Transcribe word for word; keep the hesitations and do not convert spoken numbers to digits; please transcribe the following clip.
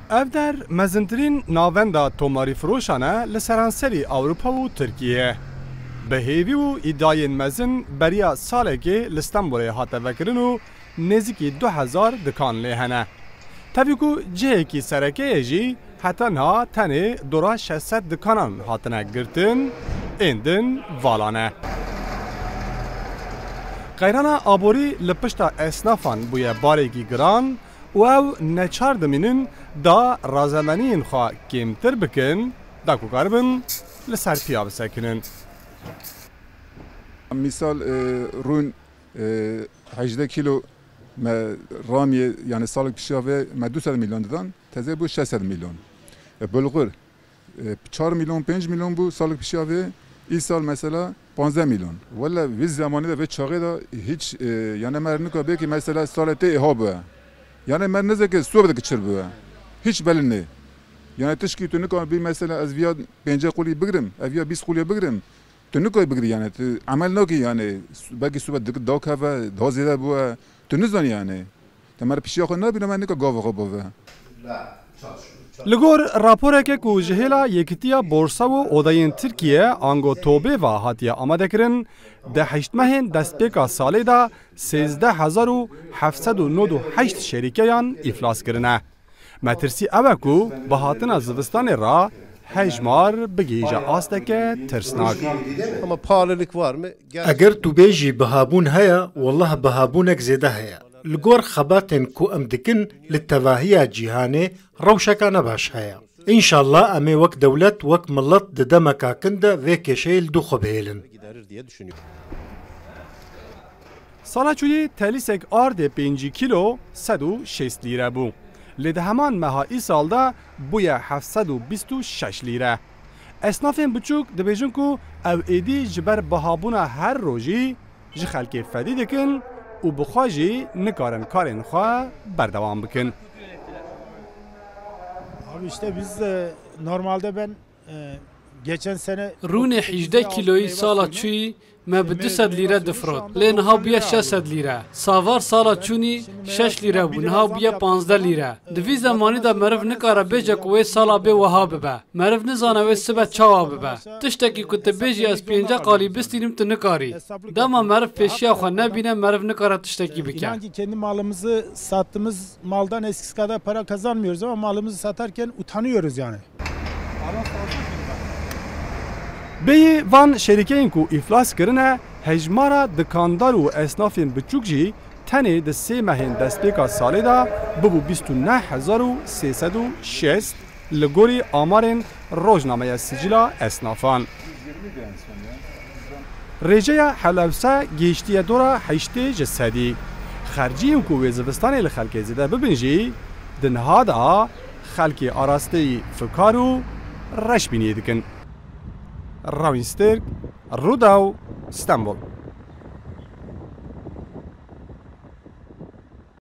Ev der mezintirîn navenda tomarîfiroşan e li seranserî Ewropa û Tirkiye. Bi hêvî û îdayên mezin beriya salekê li Stenbolê hate vekirin û nêzîkî du hezar dikan lê hene. Tevî ku cihekî sereke ye jî, heta niha tenê dora şeş sed dikanan hatine girtin, ên din vala ne. Qeyrana aborî li pişta esnafan bûye barekî giran û ew neçar dimînin da razemeniyên xwe kêmtir bikin, da ku karibin li ser piya bisekinin. Misal, e, rûn, e, hejdeh kîlo me ramiyê, yani salek pişiya vê me du sed milyon didan, teze bû şeş sed milyon. E, bulgur, e, çar milyon, pênc milyon bû salek pişiya vê, îsal mesela panzdeh milyon. Wele vî zemanî de, vê çaxê de hiç, e, yani me nika bê ki mesela salê tê êha bûye. Yani me nizeke sob de ki çir bûye. Hiç belli nê. Yani tişkî tu nika bî mesela ez viya pênce qulî bigrim, ev ya bîst qulî bigrim. Tu nikoy bigirî yani, tu emel nakî yani, belkî sûbe dik dakeve, daha zêde bûye. Tu nizanî yani. Te mer pişiya xwe nabîne, me nika gava xwe bave. Li gor raporeke ku ji hêla Yekitiya Borsa û Odeyên Tirkiye, ango TOBEVA hatiye amadekirin, di heşt mehên destpêka salê de sêzdeh hezar û heft sed û nod û heşt şerîkeyan îflas kirine. Metirsî ew e ku bi hatina zivistanê re hejmar bigihîje asteke tirsnak. Ama pahalılık var mı? Eger tu bêjî bihabûn heye, wallah bihabûnek zêde heye. Li gor xebatên ku em dikin li tevahiya cîhanê rewşeka nebaş heye. Înşallah em ê wek dewlet, wek milet di demeka kin de vê kêşeyê li dû xwe bihêlin. Sala çûyî telîsek ardê pêncî kîlo sed û şêst lîre bû. Lê di heman meha îsal de bûye heft sed û bîst û şeş lîre. Esnafên biçûk dibêjin ku ew êdî ji ber bihabûna her rojî ji xelkê fedî dikin û bi xwe jî nikarin karên xwe berdewam bikin. Abi işte biz, e, normalde ben, e, geçen sene Rûnê hîjdeh kîloyî sala çûyî me bi du sed lîre difirot. Lê niha bûye şeş sed lîre. Savar sala çûnî şeş lîre bû, niha bûye panzdeh lîre. Di vî zemanî de meriv nikare bêje ku wê sala bê wiha bibe. Meriv nizane wê sibe çawa bibe. Tiştekî ku tu bêjî ez pênce qalî bistînim, tu nikarî. Dema meriv pêşiya xwe nebîne, meriv nikare tiştekî bike. İnan ki kendi malımızı sattığımız maldan eskisi kadar para kazanmıyoruz ama malımızı satarken utanıyoruz yani. Bêyî van şerîkeyên ku îflas kirine, hejmara dikandar û esnafên biçûk jî tenê di sê mehên destpêka salê de bibû bîst û neh hezar û sê sed û şêst, li gorî amarên rojnameya Sicila Esnafan. Rêjeya helewse gihiştiye dora heştê ji sedî. Xerciyên ku wê zivistanê li xelkê zêde bibin jî, di niha de xelkê arasteyî fikar û reşbîniyê dikin. Rawîn Stirk, Rûdaw, Stenbol.